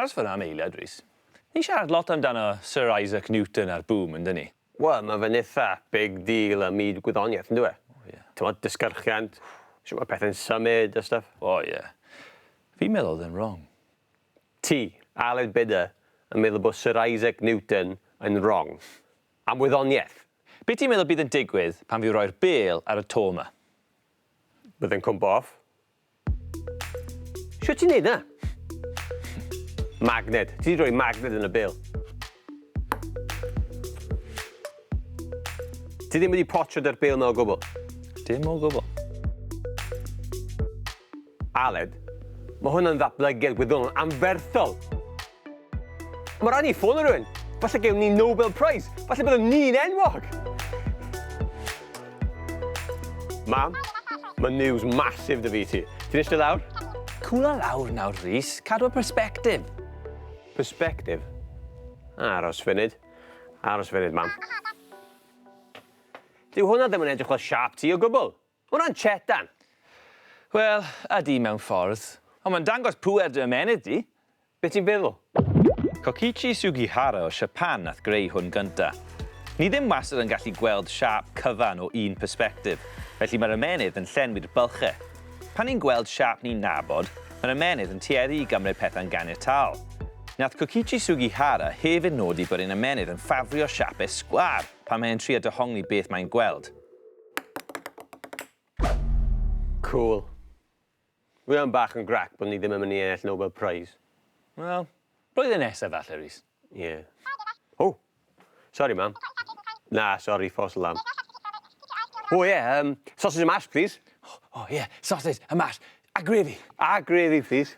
Aros fyna am eiliad, Rhys. Ni'n siarad lot amdano Sir Isaac Newton a'r boom, yndyn ni? Wel, mae fe'n itha big deal ym myd gwyddoniaeth, yndyw e? O ie. T'mod, disgyrchiant, shwt ma' pethe'n symud a stuff. O ie. Fi'n meddwl o'dd e'n wrong. Ti, Aled Bidder, yn meddwl bod Sir Isaac Newton yn wrong. Am wyddoniaeth! Be ti'n meddwl bydd yn digwydd pan fi roi'r bêl ar y to 'ma? Bydd e'n cwmpo off. Shwt ti'n neud 'na? Magnet. Ti 'di rhoi magnet yn y bêl. Ti ddim wedi potsio 'da'r bêl 'ma o gwbl? Dim o gwbl. Aled, mae hwn yn ddatblygiad gwyddonol anferthol. Mae rhaid ni ffono rhywun. Falle gewn ni Nobel Prize. Falle byddwn ni'n enwog. Mam, mae news massive 'da fi i ti. Ti'n eistedd lawr? Cwla lawr nawr, Rhys. Cadw y perspective. Perspective? Aros funud. Aros funud, mam. Dyw hwnna ddim yn edrych fel siâp ti o gwbl. Hwnna'n chetan! Wel, ydy mewn ffordd. Ond mae'n dangos pŵer dy ymennydd di. Be ti'n feddwl? Kokichi Sugihara o Siapan nath greu hwn gynta. Ni ddim wastad yn gallu gweld siâp cyfan o un persbectif, felly mae'r ymennydd yn llenwi'r bylche. Pan ni'n gweld siâp ni'n nabod, mae'r ymennydd yn tueddu i gymryd pethau'n ganiataol. Nath Kokichi Sugihara hefyd nodi bod ein ymennydd yn ffafrio siapau sgwâr pan mae e'n trio dehongli beth mae'n gweld. Cool. Wi yn bach yn grac bod ni ddim yn mynd i ennill Nobel Prize. Wel, blwyddyn nesaf falle, Rhys. Ie. Yeah. Oh! Sorry, mam. Na, sorry, false alarm. Oh, yeah, sausage and mash, please. Oh, yeah, sausage and mash. A gravy. A gravy, please.